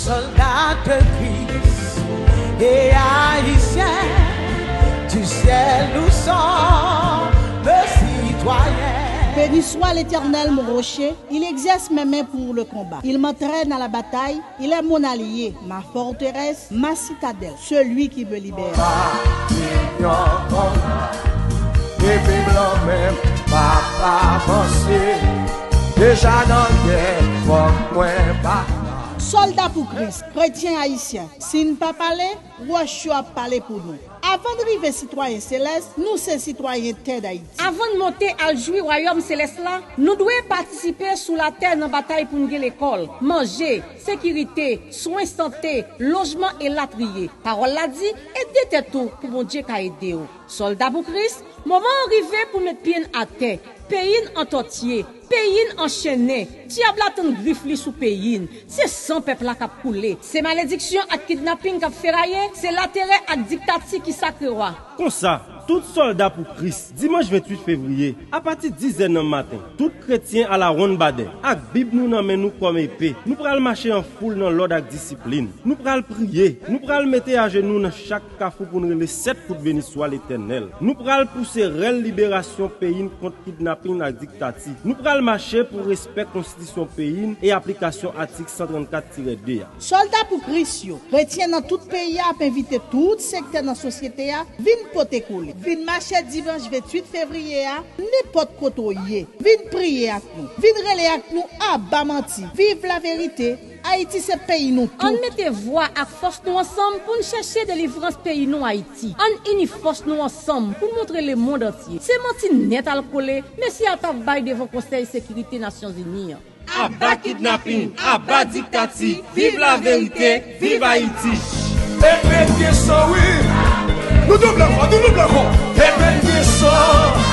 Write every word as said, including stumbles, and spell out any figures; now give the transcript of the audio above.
Soldats de Christ et Haïtiens, du ciel nous sommes citoyens. Béni soit l'Éternel, mon rocher, il exerce mes mains pour le combat. Il m'entraîne à la bataille, il est mon allié, ma forteresse, ma citadelle, celui qui me libère. Depi blan menm pa avanse, deja nan gè, fòk mwen pa. Sòlda pou Kris, kretyen ayisyen, si n pa pale, wòch yo ap pale pou nou. Avan n rive sitwayen selès, nou se sitwayen tè Dayiti. Avan n monte al jwi wayòm selès la, nou dwe patisipe sou latè nan batay pou n gen lekòl, manje, sekirite, swen sante, lojman elatriye. Pawòl la di, ede tèt ou pou Bondye ka ede w. Sòlda pou Kris, moman an rive pou met pye n atè. Peyi n antòtye, peyi n anchennen. Dyab la tann grif li sou peyi n. Se san pèp la k ap koule. Se malediksyon ak kidnaping k ap feraye. Se laterè ak diktati ki sakre w a. Konsa, tout sòlda pou Kris, dimanch venntuit fevriye, apati dizè nan maten, tout kretyen alawonn badè, ak Bib nou nan men nou kòm epe, nou pral mache an foul nan lòd ak disiplin. Nou pral priye, nou pral mete ajenou nan chak kafou pou n rele sèt kout beniswa Letènèl. Nou pral pouse rèl liberasyon peyi n kont kidnaping ak diktati. Nou pral mache pou respè konstitisyon peyi n e aplikasyon atik san trannkat tirè de a. Sòlda pou Kris yo, kretyen nan tout peyi a ap envite tout sektè nan sosyete a vin pote kole. Vin mache dimanch venntuit fevriye a, nenpòt kote w ye. Vin priye ak nou. Vin rele ak nou aba manti. Viv laverite. Ayiti se peyi nou tou. Ann mete vwa ak fòs nou ansanm pou n chèche delivrans peyi nou Ayiti. Ann ini fòs nou ansanm pou n montre lemonn antye. Se manti nèt al kole mesye a t ap bay devan Konsèy Sekirite Nasyonzini an. Aba kidnaping, aba diktati, viv laverite, viv Ayiti. Epe gen san, wi. Nou double fò, nou double fò. Epe gen san.